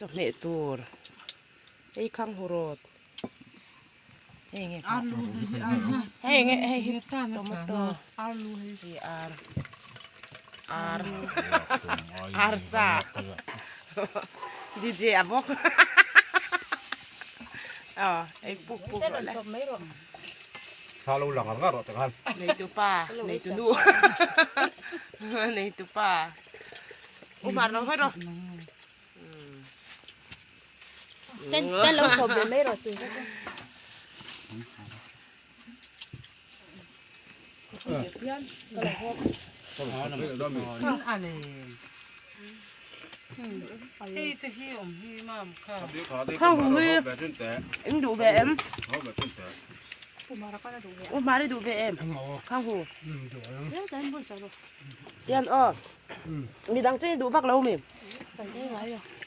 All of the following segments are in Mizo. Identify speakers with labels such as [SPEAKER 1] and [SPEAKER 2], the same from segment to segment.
[SPEAKER 1] Chawhmeh tur hei khang hu rawt hei nge kha hei nge hei hi tomato hi ar ar ar sa DJ a bawk aw ei puk puk rawh le
[SPEAKER 2] Thla lo lang ngar ngar rawh tikhan.
[SPEAKER 1] Neitu pa neitu nu neitu pa Umar lo hawi rawh.
[SPEAKER 3] Ten ten lo chawp ve mai rawh tui kha chu.
[SPEAKER 1] Khang hu hi in duh ve em? Umar i duh ve em? Khang hu. Tian aw. Midang chu i duh vak lo mi?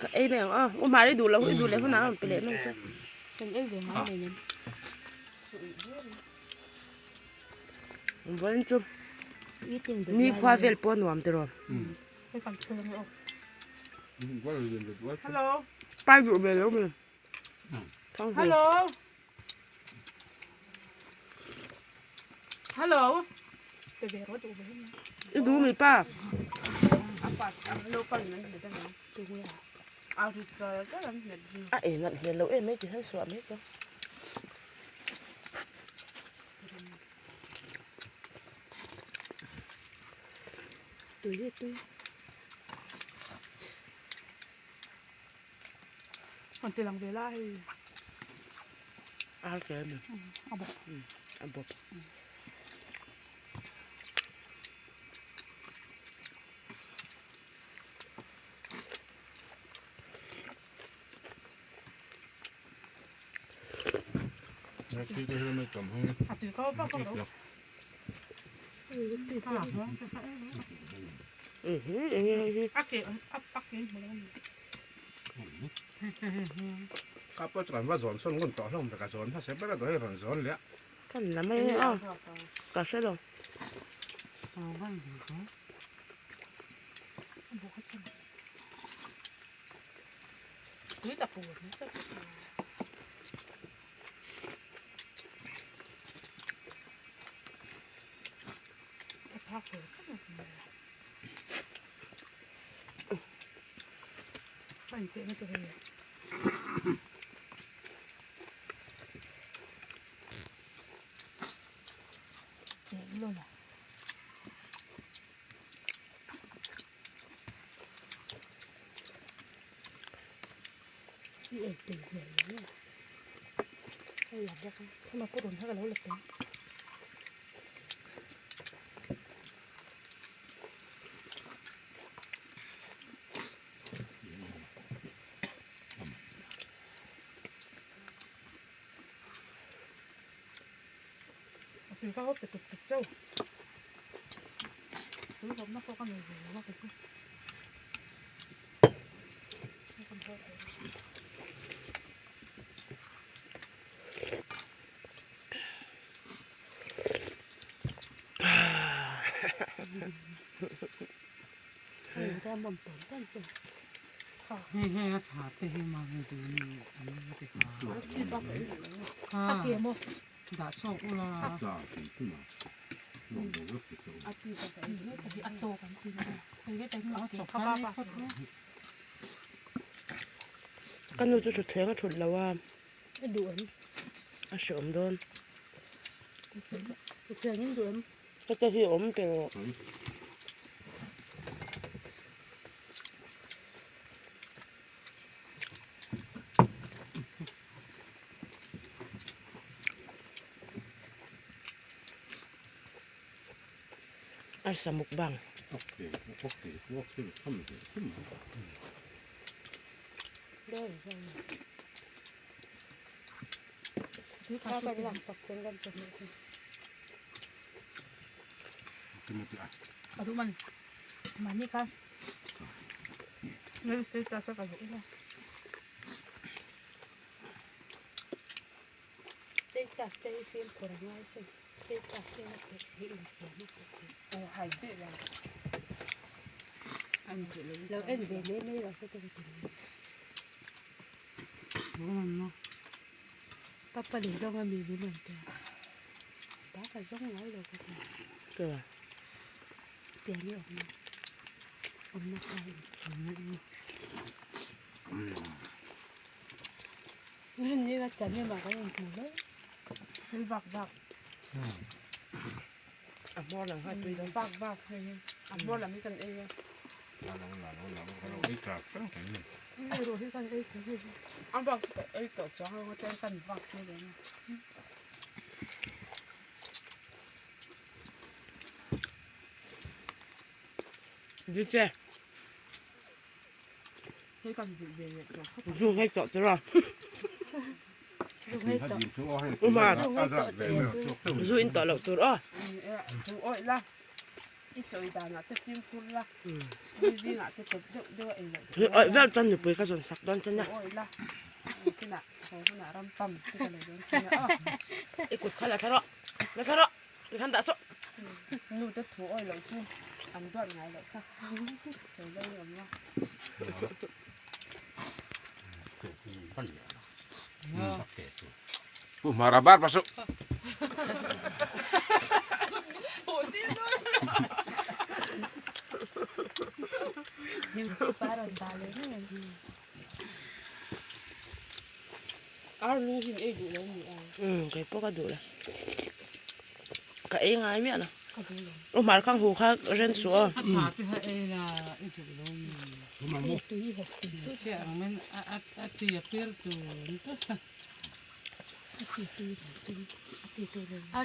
[SPEAKER 1] Ka ei mai ang aw. U Mari duh lo i duh leh hunah a rawn pe leh mai che. Vawiin chu nikhua vel pawh a nuam tiraw. Pai duh ve lo mi?
[SPEAKER 4] Hello. Hello.
[SPEAKER 1] I duh mi pa. A e nalh hmel lo em mai ti hian suah mai chu.
[SPEAKER 3] Tui hi tui.
[SPEAKER 4] An ti lang ve la hei.
[SPEAKER 1] Ar ke mi.
[SPEAKER 4] A bawp.
[SPEAKER 1] A bawp.
[SPEAKER 4] A tui kau vak vak lo. A ke a ke hmu lo ni.
[SPEAKER 2] Ka pawh chu kan va zawn sawn ngun tawh hlawm ve ka zawn hmasa ber a dawn rawn zawn leh a.
[SPEAKER 1] Kan la mai a ka hre lo.
[SPEAKER 4] Tui tak tur ni tak. A phak tur tak ni.
[SPEAKER 3] I ei tui hmel mai a hei a bawk a
[SPEAKER 4] Khama purun kha ka lo la tel. Tui kha hawp pe tup tup chauh. Tui hawpna pawh ka nei ve lo a kei chu.
[SPEAKER 1] Ka nu chu thutthleng a thut lo a a hreawm dawn heta hi a awm teh rawh. Arsa mukbang.
[SPEAKER 3] Lo en ve mai mai rawh se ka ti. Papa lei zawng a mi min rawn ti a, ta ka zawng ngai lo ka ti.
[SPEAKER 1] Kela.
[SPEAKER 3] Pian i awmna awmna kha in. Ni ka chan emaw kan inhmu hle.
[SPEAKER 4] Hei vak vak.
[SPEAKER 1] A hmawr lam kha a tui dawn.
[SPEAKER 4] Vak vak hei hi. A hmawr lam hi kan ei a.
[SPEAKER 3] Hei erawh hi kan ei tawh hei hi.
[SPEAKER 4] A vak chu ka ei tawh chuang lo a chuan kan vak tir reng a.
[SPEAKER 1] Diche.
[SPEAKER 4] Hei kan vilh ve leh tawh khawp ang.
[SPEAKER 1] Zu nghei tawh tiraw?
[SPEAKER 3] Zu nghei tawh.
[SPEAKER 1] Uma.
[SPEAKER 3] Zu nghei tawh che e.
[SPEAKER 1] Zu in tawh loh tur aw.
[SPEAKER 4] Thu awih la, i chawi danah te fimkhur la, mi zingah te chawp deuh deuh a ei loh tur.
[SPEAKER 1] Awih vel chuan nupui ka zawn sak dawn che nia.
[SPEAKER 4] Thu awih la, kinah haw hunah ram pam te ka lei dawn che nia aw.
[SPEAKER 1] I kut kha la thla rawh, la thla rawh, tikhan dah suh.
[SPEAKER 4] Nu te thu awih loh chu an duat ngai loh kha, sawi dawn i awm lo.
[SPEAKER 2] Pu Hmara bar pa suh.
[SPEAKER 4] Ar lu hi ei duh lo ni a.
[SPEAKER 1] Umm kei pawh ka duh lo. Ka ei ngai miah lo. U Hmar khang hu kha ren suh aw.
[SPEAKER 5] A tha te kha ei la i duh lo mi. Chhiah ang men a ti a pir tun tut a.